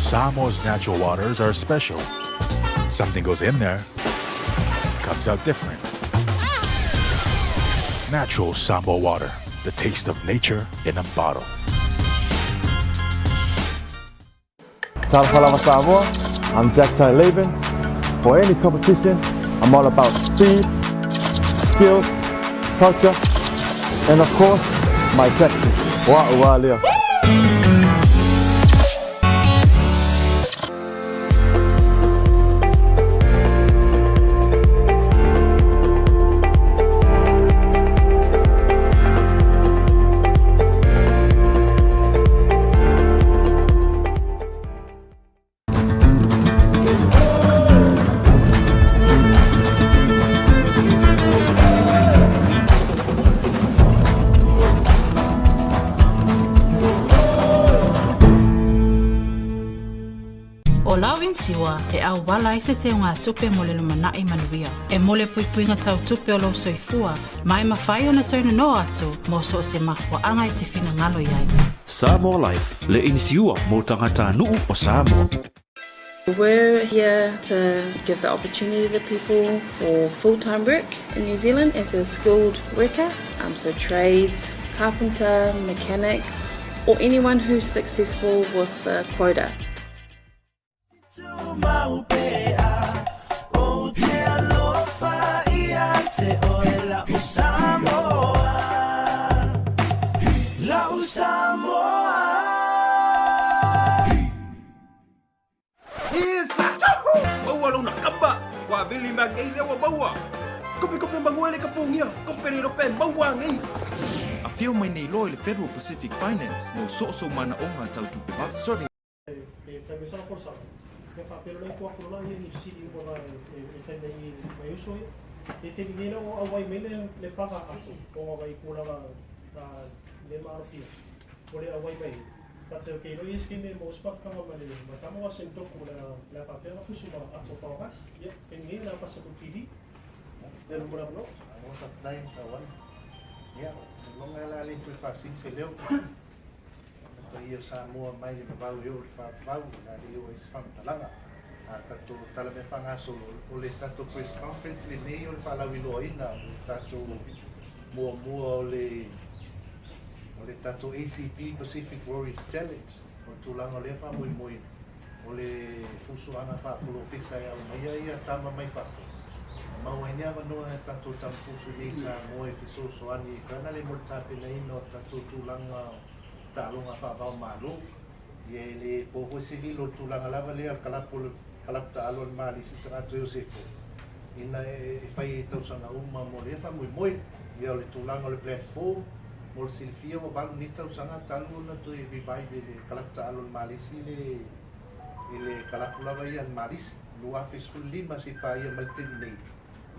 Samoa's natural waters are special. Something goes in there, comes out different. Natural Samoa water, the taste of nature in a bottle. Talofa lava Samoa, I'm Jack Tai Laban. For any competition, I'm all about speed, skills, culture, and of course, my tactics. Wa ua lea. ʻO lau inisiua e ʻauwala ai se teugatupe mo le lumanai manuia. E mo le puipuiga tau tupe o lou soifua, ma e mafai ona toe nonoa atu mo so o se mafuaaga e te finagalo i ai. Samoa Life, le inisiua mo tagatanuu o Samoa. We're here to give the opportunity to people for full-time work in New Zealand as a skilled worker, um, so trades, carpenter, mechanic, or anyone who's successful with the quota. Maua lona kapa, wa vili ma kei lewa maua. Kope kope manguele ka pungia, kope re rope maua ngei. Afio mai nei loa i le Federal Pacific Finance mo soosoo manaoga tau tupe vave. E fai mai sana folasaga, ia faapea loa tu atu loa ia ni fesili uma na e fai mai mai uso ia. E taimi nei la ua auai mai le paga ato ona o nai tulaga na le maalofia o le auai mai ai. But ke iloa ia se taimi e maua se mafutaga ma le ma tama wa se toko le a faapea ona fusu ma ato faoga. Ia, taimi nei na pasa ku TV. Ia lo mo le avanoa. Malo faafetai Tauana. Ia, iloga la le toe faasili se leo. Le paia o Samoa mai le vavau e oo i le faavavau, o le a le oo ai se faamatalaga. A tatou tala mea faagasolo, o le tatou press conference lenei o le faalauiloaina o le tatou muamua o le o le tatou ACP Pacific Warriors Challenge. O le tulaga o lea faamoemoe, o le fusuaga faapolofesa e aumaia ia tama mai fafo, e maua ai ni avanoa e tatou tama fusu i nei Samoa e fesoasoani ai kana le mo le tapenaina o tatou tulaga o taaloga faava-o-Malo. Ia e le po foi se lilo i le tulaga lava lea o le kalapu o le kalapu taalo a le Malisi Sagato Iosefo ina e fai i tausaga uma mo lea faamoemoe. Ia o le tulaga o le platform mo le silafia ua valu nei tausaga talu ona toe revive e le kalapu taalo a le Malisi le i le kalapu lava ia a le Malisi 2015 se i paia mai le taimi nei.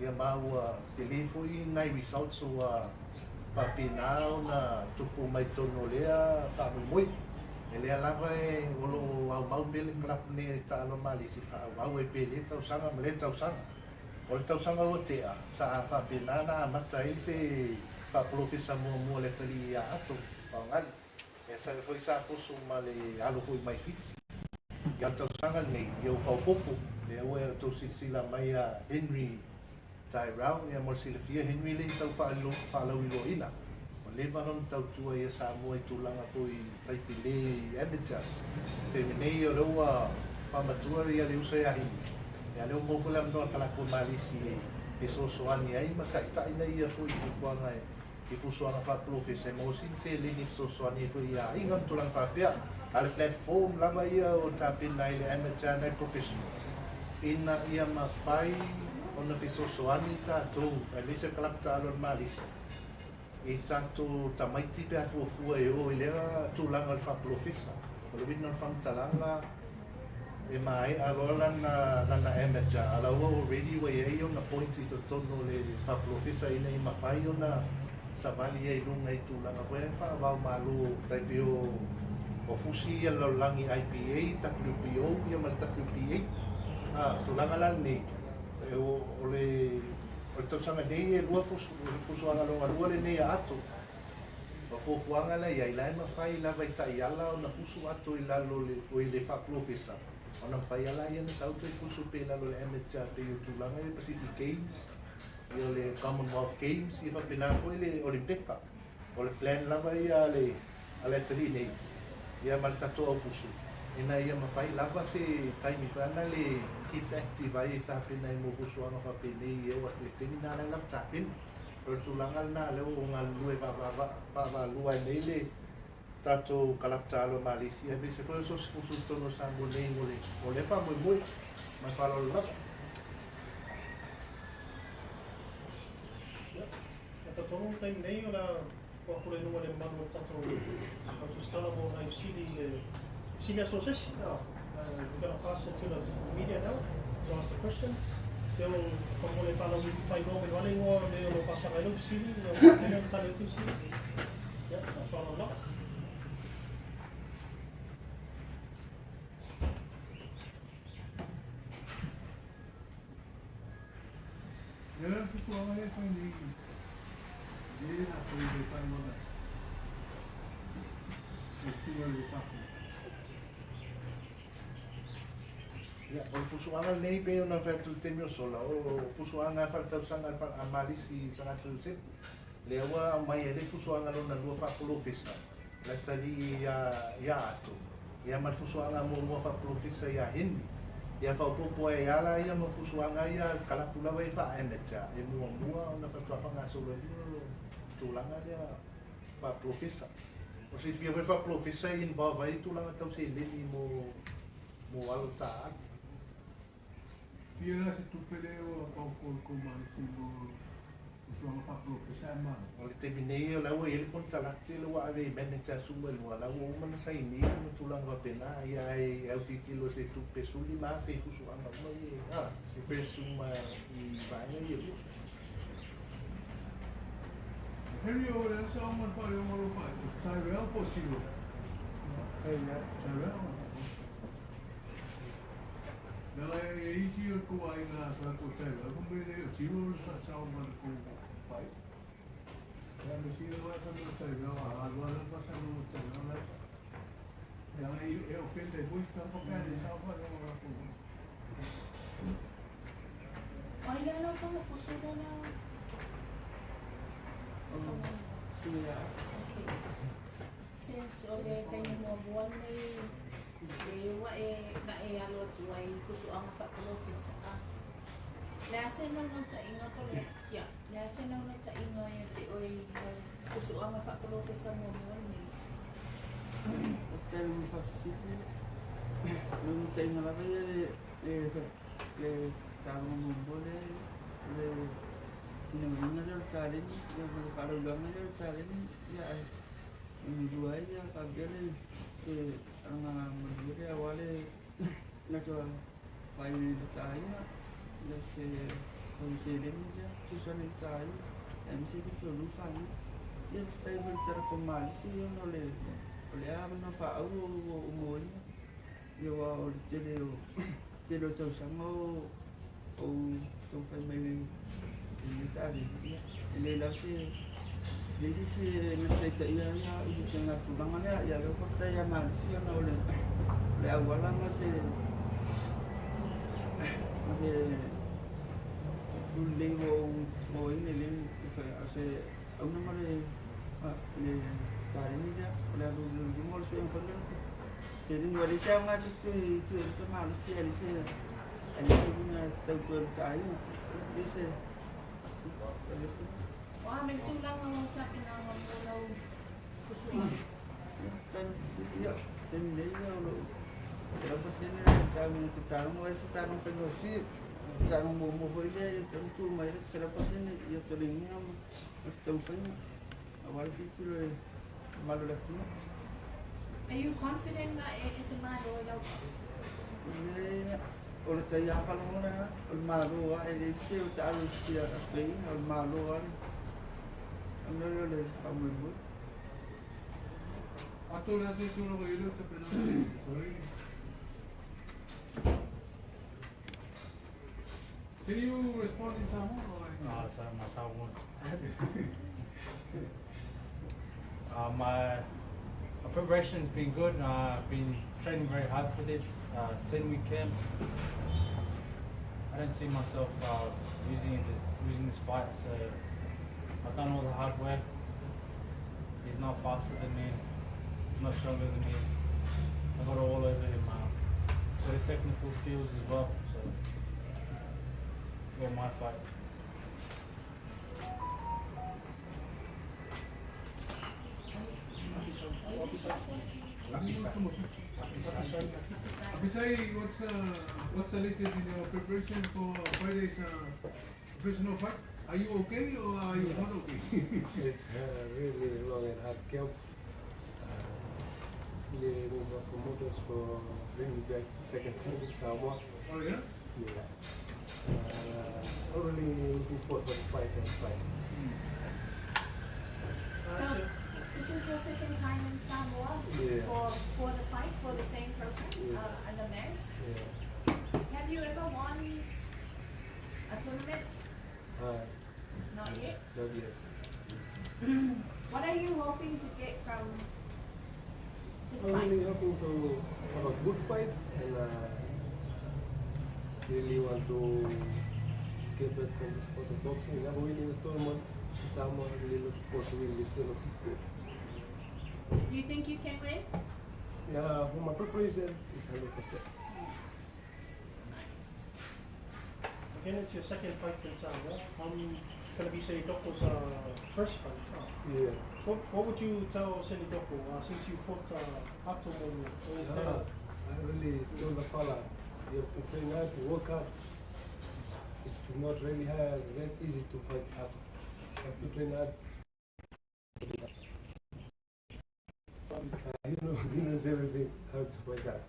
Ia ma ua tele foi nai results ua faapena ona tupu mai totonu o lea faamoemoe. E lea lava e o lo o aumau pea le kalapu nei e taalo Malisi e faaauau ai pea i lea tausaga ma lea tausaga. O le tausaga ua tea, sa faapena ona amata ai se faapolofesa muamua a le atalii ia Ato Faogali. E sa foi sa fusu ma le alo foi mai Fiti. Ia le tausaga lenei, ia ua faaopoopo, lea ua outou silasila mai ia Henry Tyrell, ia mo le silafia Henry le i tau faalauiloaina. Ua leva lona tautua ia Samoa i tulaga foi fai pele i amateurs. Taimi nei o lea ua faamatua ia le uso ia Henry, ia lea ua maua foi le avanoa kalapu e Malisi e fesoasoani ai ma taitai na ia foi i fuafuaga e i fusuaga faapolofesa e maua sili seleni e fesoasoani ai foi i aiga ma tulaga faapea. A o le platform lava ia o tapena ai le amateur na le professional ina ia mafai ona fesoasoani tatou aemaise o kalapu taalo a le Malisi i tatou tamaiti pe a fuafua e o i lea tulaga o le faapolofesa. O le uiga o le faamatalaga e maea loa lana lana amateur a la ua already ua iai ona points i totonu o le faapolofesa ina ia mafai ona savali ai i luga i tulaga foi ia faavao malo tai pei o o fusi ia le lalolagi IPA, WBO ia ma le WBA. A tulaga la lenei e o o le o le tausaga nei e lua fusu fusuaga longa lua lenei a ato. O fuafuaga la i ai la e mafai lava i ta'iala ona fusu ato i lalo le o i le fa'apolofesa ona mafai ala ia na sau toe fusu pe lalo le amateur pei o tulaga i Pacific Games ia o le Commonwealth Games ia fa'apena fo'i le Olympeka. O le plan lava ia a le a le atalii nei ia ma le tatou aufusu ina ia mafai lava se taimi fana le keep active ai e tapena i mo fusuaga fa'apenei e oo atu le taimi na lai lava tapena. O le tulaga lenā lea ua galulue va'ava'alua ai nei le tatou kalapu taalo Malisia aemaise foi o so o se fusu i totonu o Samoa nei mo le mo lea fa'amoemoe ma le fa'aloalo lava. Ia, talitonu le taimi nei o le a oo atu le luga i le mamalu o le tatou au tusitala mo nai fesili i le fesili aso se isi. We're going to pass it to the media now to ask the questions. Pe o mo le fa'alaufaailoa mai loa le igoa o le o lo o fa'asaga ai lau fesili, o faapea ona tali atu fesili. Ia, ma le fa'aloalo lava. Ia le fusuaga e fai nei le latou le faailoga e tua i le tatou. Ia, o le fusuaga lenei pei ona fai atu i le taimi o sola, o fusuaga faaletausaga a Malisi Sagata Iosefo. Lea ua aumai ai le fusuaga lona lua faapolofesa le atalii iā iā Ato, ia ma le fusuaga muamua faapolofesa iā Henry. Ia faaopoopo ai lava ia ma fusuaga ia a le kalapu lava ia faa-amateur e muamua ona faatoa faagasolo ai loa le tulaga lea faapolofesa. O silafia foi le faapolofesa e involve ai tulaga tau seleni mo mo alo taaalo. Fia la se tupe lea ua faaopoopo i le tou malosi mo fusuaga faapolofesa e malo. O le taimi nei o la ua i ai le konekarate lea ua ave i managers uma i luga, o la ua uma ona sainia ma tulaga faapena, ia ae autilotilo i se tupe $15,000 i fusuaga uma ia e press uma i vaega ia e lua. Henry o le a sa uma le faaleoga o lou faaitu, Tyrell po o Tiro? Tyrell. Tyrell. Leaga e isi o le tou aiga sa latou Tyrell, fai mai le o Tiro le faasao ma le tou faaitu. Ia me sina mai fai mai o Tyrell, a alu lava le faasao o Tyrell la e sao. Leaga e offend ai foi se tagata pe a le sao faaleoga o latou. O ai lea lau tonga fusu lea la. Okay. Since o le taimi muamua lenei le ua e na e alo atu ai i fusuaga faapolofesa a. Le a se naunautaiga po le ia, le a se naunautaiga ia te oe i lau fusuaga faapolofesa muamua lenei? Faafetai mo le faafesili. Naunautaiga lava ia le le taaloga muamua lea o le tinauina lea o le taleni ia ma le fa'alaulaga lea o le taleni ia ae lua ai ia faapea le se alagamanuia lea auā le latou faaiuina i le taaiga ia se tau seleni lea fesoasoani i le taaiga aemaise le toalua fanau. Ia faafetai foi i le tala malisi ona o le o lea avanoa fa'aauro ua ou moaina ia uā o le tele o tele o tausaga o ou taumafai mai i lenei taavili ia e lē lava se leai se isi e na te ta'itaia ai a'u i le tulaga lea. Ia lea ua faafetai ia Malisi ona o le le auala ma se ma se pulelei ua ou moaina e lē mafai a o se auga ma le le taleni lea o le alu i luma o le suega foi lea seleni ua leai se aoga e toe toe ta malosi ae leai se ae leai se uiga e tatau toe alu taaiga leai se. O a me le tulaga o tapenaga mo lau fusuaga? Ia, taimi nei ia o lou 100% sa uiga te taaloga ai se taaloga faigofie. Taaloga muamua foi lea ia tau tu mai le 100% ia toleniga ma le taumafaiga aua le tilotilo i le mamalu o le atunuu. Are you confident na e e te malo i lau pau? O le tai faalogo lea, o le malo lava e leai se o taalo i se feiga, o le malo lava le mea lea o le faamoemoe. Ato le a se tulaga i le o tapenaga sorry. Can you respond in Samoan or Ah, sa ma Samoan. My preparation's been good. I've been training very hard for this 10-week camp. I don't see myself losing this fight. So I've done all the hard work. He's not faster than me. He's not stronger than me. I got all over him. Got the technical skills as well. So it's all my fight. Apisai, what's the latest in your preparation for Friday's professional fight? Are you okay or are you not okay? It's really long and hard camp. Really thank my promoters for bringing me back the second time in Samoa. Oh yeah? Yeah. I'm really looking forward for the fight and fight. So, this is your second time in Samoa for the fight, for the same person, under Marist? Yeah. Have you ever won a tournament? Not yet? Not yet. What are you hoping to get from this I'm fight? really hoping to have a good fight and really want to get back from the sport of boxing. Never winning a tournament in Samoa. Really looking forward to win this tournament. Do you think you can win? Yeah, for my preparation, it's 100%. Again, it's your second fight in Samoa. It's going to be Seni Doko's first fight. Huh? Yeah. What would you tell Seni Doko since you fought Ato Momo? I really told the fella, you have to train hard, to work hard. It's not really hard, that easy to fight Ato. You have to train hard. He knows everything, how to fight that.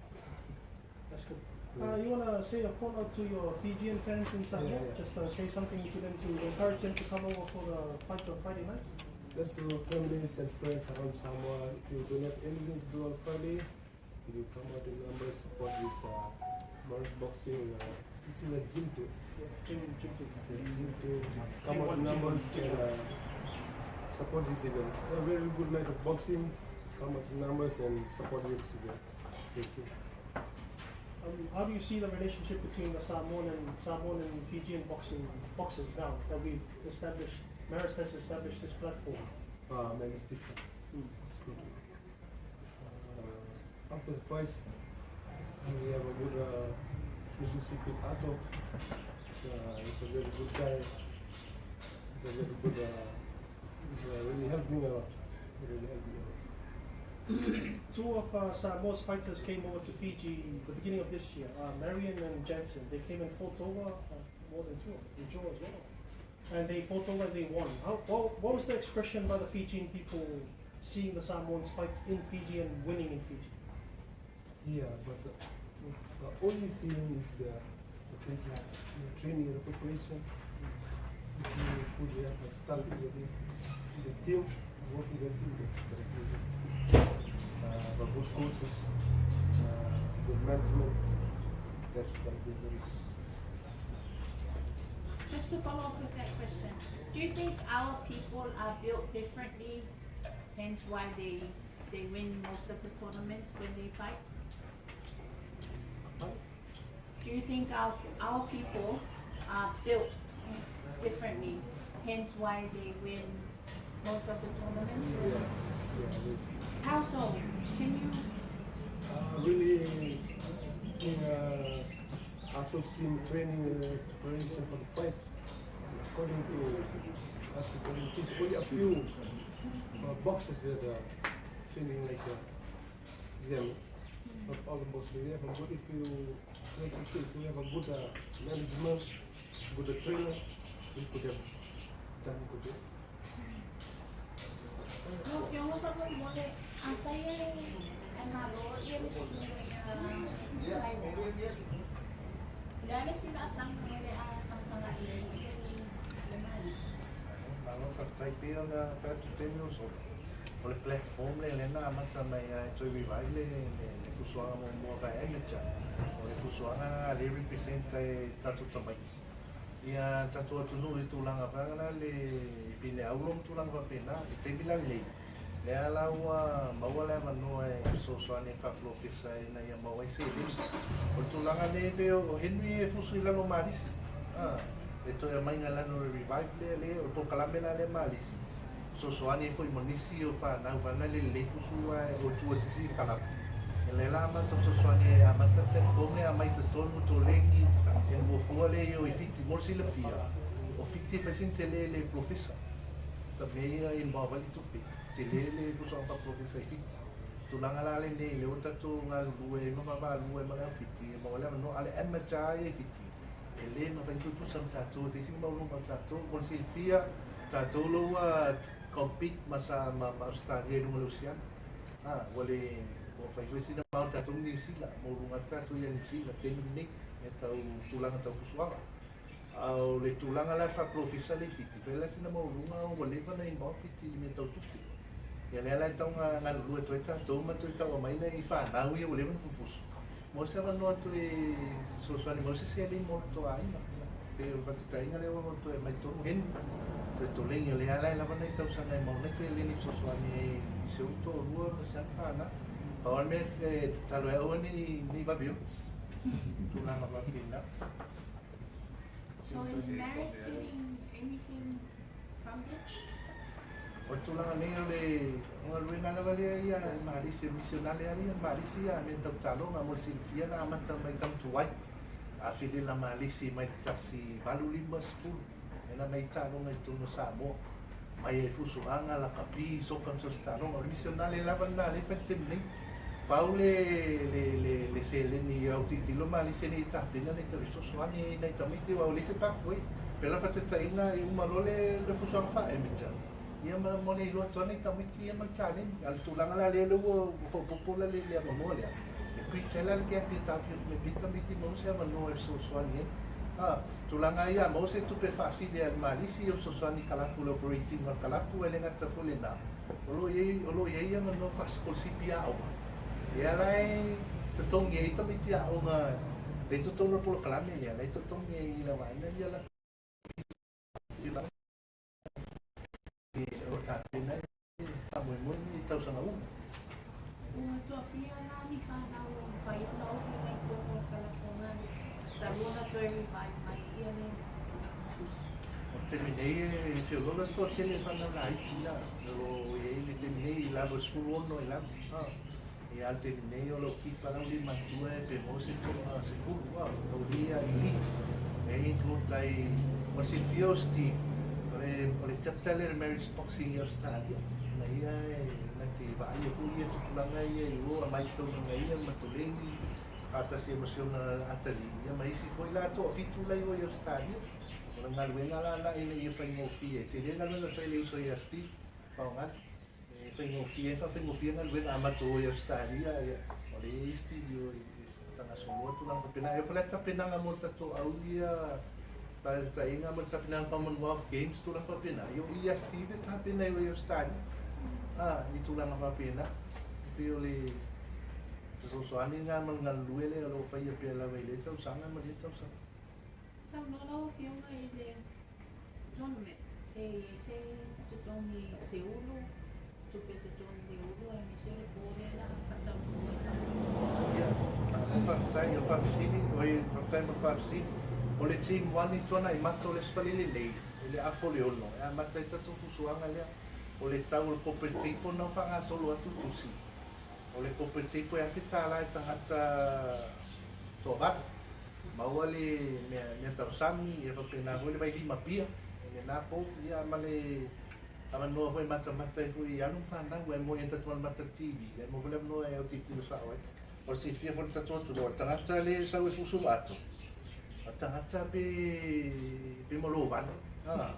That's good. You want to say a call out to your Fijian fans in Samoa? Yeah, yeah. Just say something to them to encourage them to come over for the fight on Friday night? Just to families and friends around Samoa, if you don't have anything to do on Friday, if you come out in numbers, support this Marist Boxing. It's in a gym too. Yeah, gym too. Yeah, gym too. Come Gym out one, in gym numbers one, gym and support this event. It's a very good night of boxing. Come out in numbers and support this event. Thank you. How do you see the relationship between the Samoan and Fijian boxing boxers now that we've established? Marist has established this platform. Man, it's different. It's good. After the fight, we have a good relationship with Ato. He's a very good guy. He's a very good. He's really helped me a lot. He really helped me a lot. Two of Samoa's fighters came over to Fiji the beginning of this year, Marion and Jansen. They came and fought over, more than two, and Joe as well. And they fought over and they won. What was the expression by the Fijian people seeing the Samoans fight in Fiji and winning in Fiji? Yeah, but the only thing is the training and preparation. If you put your style in the team, working the team, the good coaches, good management, that's what the difference. Just to follow up with that question, do you think our people are built differently, hence why they win most of the tournaments when they fight? Do you think our people are built differently, hence why they win most of the tournaments? Yeah, yeah. How so? Can you? Really, in Ato's team training preparation for the fight, according to us, only a few boxers that are training like them. Not all the boxers. They have a good, if you like you say, if you have a good management, good trainer, we could have done good. O le platform le lena amata mai ai toi vivai le fusuaga muamua faa-amateur. O le fusuaga le represent e tatou tamaiti. Ia tatou atunuu i tulaga faagana le pine aulo ma tulaga faapena i taimi lalelei. Lea la ua maua le avanoa e fesoasoani e faapolofesa ina ia maua ai seleni. O le tulaga lea e pei o Henry e fusu i lalo o Malisi. A, le toe aumaiga i lalo o le revive lea, lea o le polokalame la lea Malisi, fesoasoani ai foi ma nisi o fanau vaeane le lelei fusu ae o tua i se isi kalapu. Ia lea la matou fesoasoani e amata le platform lea aumai i totonu toleni e fuafua lea i o i Fiti. Mo le silafia, o Fiti e fai sina tele le polofesa. Ta mea ia i maua ai le tupe, tele le fusuaga faapolofesa i Fiti. Tulaga la lenei lea ua tatou galulue ai ma vaavaalua ai ma le au Fiti e maua ai le avanoa. A o le amateur lava ia i Fiti, e le mafai ona tutusa ma tatou, e fai sina maualuga o tatou. Mo le silafia, tatou lo ua compete ma sa ma Ausetalia i luga o le osiana. A, ua le ua fai foi sina mao tatou ma Niu Sila, maualuga atu tatou ia Niu Sila taimi lenei, mea tau tulaga tau fusuaga. A o le tulaga la faapolofesa le i Fiti, fai la sina maualuga ua leva ona involve Fiti i mea tau tupe. Ia lea la e tau galulue atu ai tatou ma toe tau aumai nai fanau ia ua leva ona fufusu, mo se avanoa toe fesoasoani mau se seleni mo le toaina. Pei o le faataitaiga lea ua toe aumai tonu Henry, toe toleni o lea la e lava nai tausaga e maua nai seleni fesoasoani ai i se ulu toalua ma si ana fanau. Pau lava le mea e tatalo ai aua ne i vave oti, tulaga faapena. So is Maris getting anything from this? O le tulaga nei o le galuega lava lea ia i Malisi, o le misionale lava ia i Malisi ia mea tau taaloga mo le silafia na amata mai Tautuai a felela Malisi mai le 1850 lena mai taaloga i totonu o Samoa mai ai fusuaga, lakapi, soka ma so o se taaloga. O le misionale lava lena lea e fai i le taimi nei. Pau le le le le seleni ia o tilotilo Malisi nei e tapena nei tau fesoasoani ai nai tamaiti aua ua leai se pathway. Pe la faataitaiga e uma loa le le fusuaga faa-amateur ia ma mo le iloa atu lava nai tamaiti ia ma le taleni. A o le tulaga la lea ua faaopoopo la le le avanoa lea, e preach ai la le gap ia taofiofi mai pea tamaiti maua se avanoa e fesoasoani ai. A, tulaga ia maua se tupe faasili a le Malisi ia fesoasoani i kalapu i le operate ina o le kalapu ae le gata foi lena, O lo o i ai, o lo o i ai avanoa faasikolasipi aoga, lea la e totogi ai tamaiti aoga lea i totonu o le polokalame lea, la e totogi ai i le vaega ia la o lo o tapena ai le faamoemoe i tausaga uma. Ua toafia la ni fanau ua mafai ona ofi mai i totonu o le kalapu o Malisi talu ona toe revive mai ia le fusu. O le taimi nei e feoloolo se toatele e fanau laiti la, o lo o i ai le taimi nei i lalo i le 16 i lalo. Ia a le taimi nei o lo o kipa lau lima matua e pe maua se toa 10 o ia elite e include ai mo le silafia o Steve o le o le chapter lea o le Marriage Boxing i Australia na ia e na te vaaia foi ia tupulaga ia i o aumai taunuga ia ma Toleni faatasi ai ma si ona atalii ia ma isi foi la toafitu la i o i Australia. O le galuega la la ina ia faigofie, e tele galuega e fai e le uso ia Steve Faogali, e faigofie ai faafaigofie galuega a matou o i Ausetalia, ia, o lea e i ai Steve i o i tagasoloa tulaga faapena. E oo foi la tapenaga mo le tatou au ia faataitaiga ma le tapenaga Commonwealth Games tulaga faapena, ia o i ia Steve e tapena i o i Ausetalia, a, i tulaga faapena. E pei o le fesoasoani lena ma le galulue lea o lo o faia pea lava i lea tausaga ma lea tausaga. Saunoa lau Afioga i le tournament e i ai se totogi se ulu, tupe totogi le ulu aemaise le po lea la faataunuu ai faamolemole. Ia, faafetai o le faafesili, oi faafetai mo le faafesili. O le team one i Tuanaimato o le Aso Faraile nei, i le afa o le 6, e amata ai tatou fusuaga lea. O le tau o le corporate table na ua faagasolo atu tusi. O le corporate table e $1000 e tagata toavalu. Maua le mea, mea tausami, ia faapena foi le vailima pia i lena po, ia ma le avanoa foi e matamata ai foi i alo ma fanau, ae moi e tatou mata TV, ae maua foi le avanoa e autitilo sao ai. O le silafia foi o le tatou atunuu, o le tagata lea e sau e fusu ato, o le tagata pe, pe malovale, a,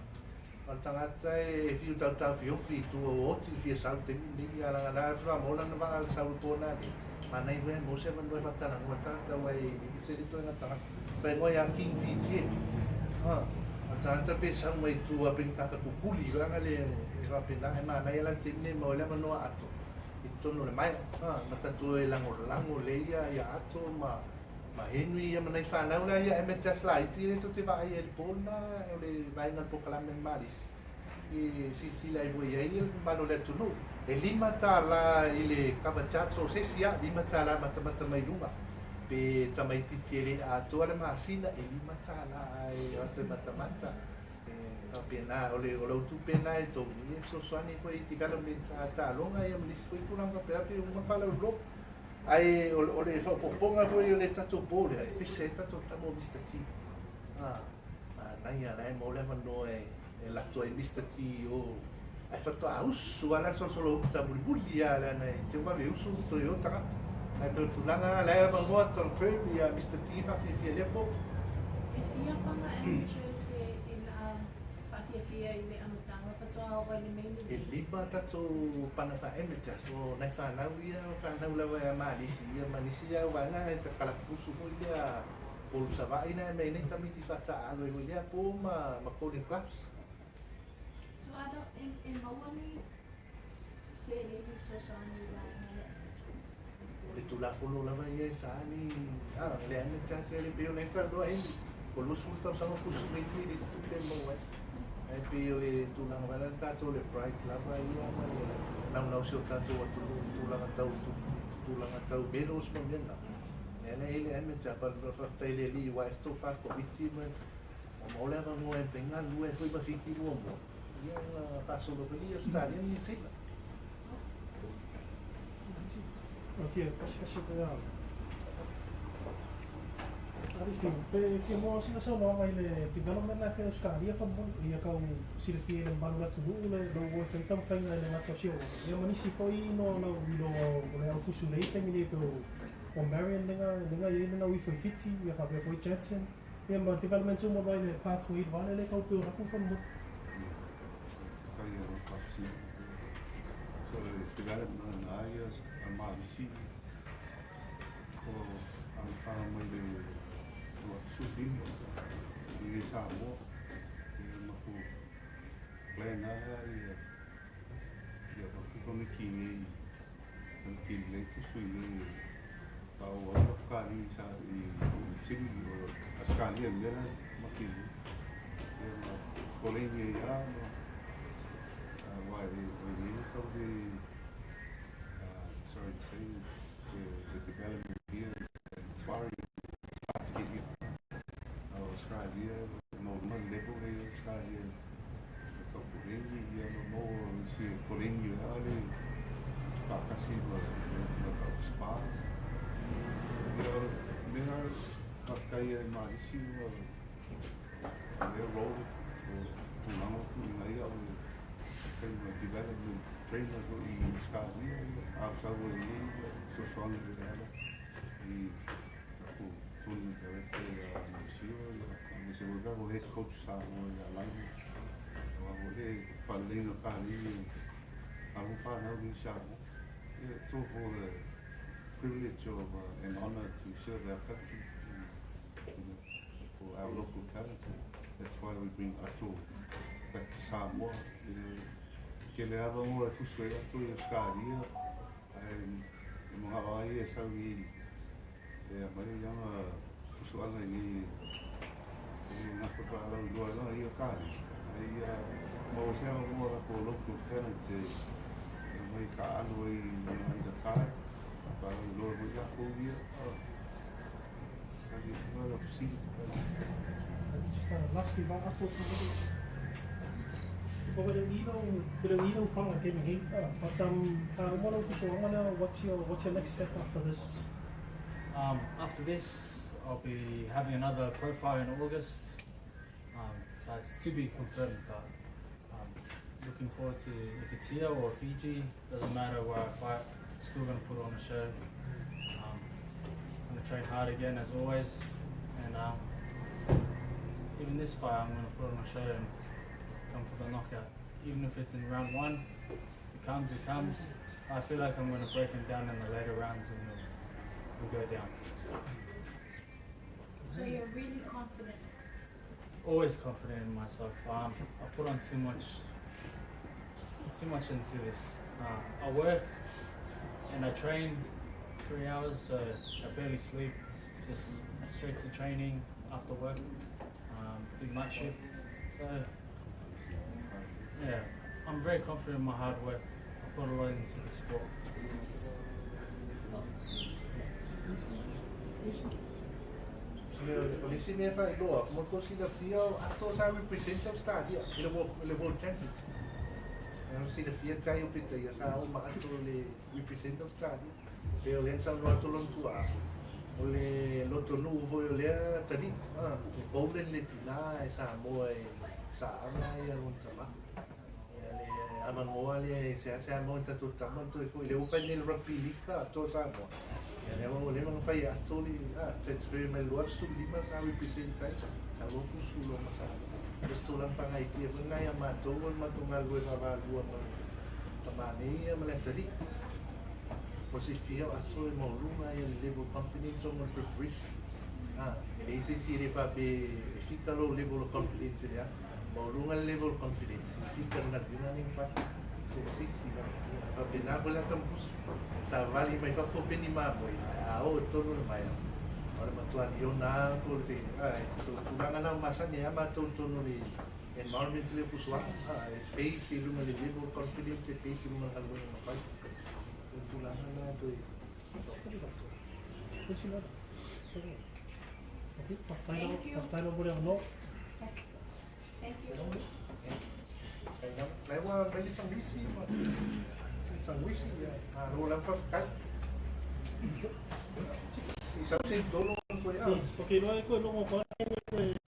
o le tagata e fiu tautaofiofi i tua o oti fia sau i le taimi lenei, a laga la faatoa maua lana vaa i le sau i le po na le, manaia foi ae maua se avanoa e faatalanoa ai le tagata aua e ese le ituaiga tagata. Faaigoa ia King Fiji, a, o le tagata pe sau mai tua pe ni tagata kukuli vaega le e faapena, e manaia la le taimi lenei e maua ai le avanoa ato i totonu o le maea, a, ma tatou e lagolago lelei ia ato ma Ma Henry ia ma nai fanau la ia MHS laiti lea tou te vaai ai i le po lena o le vaega o le polokalame a le Malisi e silasila ai foi i ai le mamalu o le atunuu. E $5 i le cover charge so o se isi lava, $5 matamata mai luga. Pe tamaitiiti e le atoa le masina, e $5 ae o atu e matamata. E faapena, o le o lau tupe lena e togi, e fesoasoani foi i development a taaloga ia ma nisi foi tulaga faapena pe uma faalauiloa. Ae o le faaopoopoga foi o le tatou po lea, e pese ai le tatou tama o Mister T. A, manaia la e maua le avanoa e alu atu ai Mister T i o, ae faatoa usu lava la le solosolo uta mulimuli lava leaga e te vave usu toe o tagata. Ae pei o le tulaga lena, la e avanoa confirm ia Mister T faafiafia i lea po. E fia paga amateurs e na faafiafia i le amataga faatoa oo ai le main E event. 5 tatou pana faa-amateur, so nai fanau ia, o fanau lava ia Malisi ia ma nisi lava vaega e kalapusu foi lea polu Savaii na e aumai nei tamaiti faataaalo ai foi i lea po ma Golden Gloves. So Ato, e maua ni seleni fesoasoani i vaega le amateurs? O le Tulafono lava ia e sa ni a le amateurs ia le pei ona e talanoa ai o 20 tausaga fusu mai i le isi tupe e maua ai. Ae pei o le tulaga foi lea tatou le pride lava ia ma le naunau si o tatou atunuu i tulaga tau tulaga tau medals ma mea na. Lea la e i ai le amateur but faafetai i le Alii aua e tou faa-Koviti ma ua maua le avanoa e mafai galulue ai foi ma Fiti muamua ia ona faasolo foi lea i Ausetalia ma Niu Sila. Fia kasiasi atu ia Alice pe fia maua sina saunoaga i le development la e fai e Ausetalia faamolemole ia tau silafia i le mamalu o le atunuu le lou e fai taumafaiga i le gata o Sioaga ia ma nisi foi no lau iloa o le aufusu nei i taimi nei pei o Marion lega lega i ai lana uifo i Fiti ia faapea foi Jansen ia ma developments uma mai le pathway i le vale lea tau pei o latou faamolemole. Faafetai ia lau. So le development na ia a Malisi o amataga mai le 2015 i le Samoa ia matou plan a ia ia avatu tamaiti nei tamaiti lelei fusu i nei faaauau ai kali sa i Sydney o Ausetalia i le mea la e matou i ai ia ma koleni ai lava ma aua e lelei le tau le sorry to say it's the development here it's worrying it's hard to get here Australia no ma level le Australia e tau koleni ia ma maua isi e koleni a le faatasi ma ma tau spa ia o le mea faafetai ai Malisi ua lea role o tulaga o tuuina ia o le fai ma development trainer foi i Australia ia a o sau ai nei ia fesoasoani i le ala i tatou tournament director ia Mausio ia aemaise foi tatou head coach Samoa ia Lionel aua foi le faaleleiga o kalei alo fanau nei i Samoa. Yeah, it's all for the privilege of and honor to serve our country and, for our local talent. That's why we bring Ato back to Samoa. Tele avanoa e fusu ai Ato i Australia, ae e manao ai e sau i e aumai ana fusuaga i nei e gafa faalauiloa ai lana ia kali. Ae ia maua se avanoa latou local talent e aumai taaalo ai i aina kai, faalauiloa foi latou ia. Tali atu la lau fesili. Just lastly, Ato, but what's your next step after this? After this, I'll be having another profile in August. So it's to be confirmed, but looking forward to if it's here or Fiji, doesn't matter where I fight, still going to put on a show. I'm going to train hard again as always, and even this fight I'm going to put on a show and come for the knockout. Even if it's in round 1, it comes, it comes. I feel like I'm going to break him down in the later rounds and we'll go down. So you're really confident? Always confident in myself. I put on too much into this. I work and I train 3 hours, so I barely sleep. Just straight to training after work. Do night shift. So yeah, I'm very confident in my hard work. I put a lot into the sport. O le isi mea faailoa mo tou silafia o Ato sa represent Australia i le World Championship. E silafia tai o petaia sa o ma Ato le represent Australia. Pe o lea na saunoa atu lona tuaa, o le lotonuu foi o lea atalii, e Poland le tinā e Samoa e saaga ia lona tamā. Ia le avanoa lea e seasea maua i tatou tama toe foi lea ua fai nei le rugby league ka atoa Samoa. Ia lea ua leva ona fai e Ato le transfer mai le 25 sa represent ai sa lua fusu loa ma Samoa. O se tulaga faagaitia foi lena ia matou o le matou galulue vaavaalua ma le tamā nei ia ma le atalii. Mo silafia o Ato e maualuga ia le level of confidence ona o le preparation. E leai se isi e le faapea e fika lou level of confidence i le a. Maualuga le level of confidence e fika le galuega lenei na fai. So o se isi la. E faapena foi le ata mafuso. Savali mai fafo peni mamoe, ae a oo i totonu o le maea, o le matua liona lava po o le, so tulaga na ua masani ai lava matou i totonu o le environment lea o fusoaga. E base i luga i le level of confidence, e base i luga o le galuega na fai. O le tulaga lena toe. Thank you. Lai ua mai le sangwisi ma sangwisi ia malo lava faafetai. I sau se i tolu koe a. Ok, loa e koe logo koe.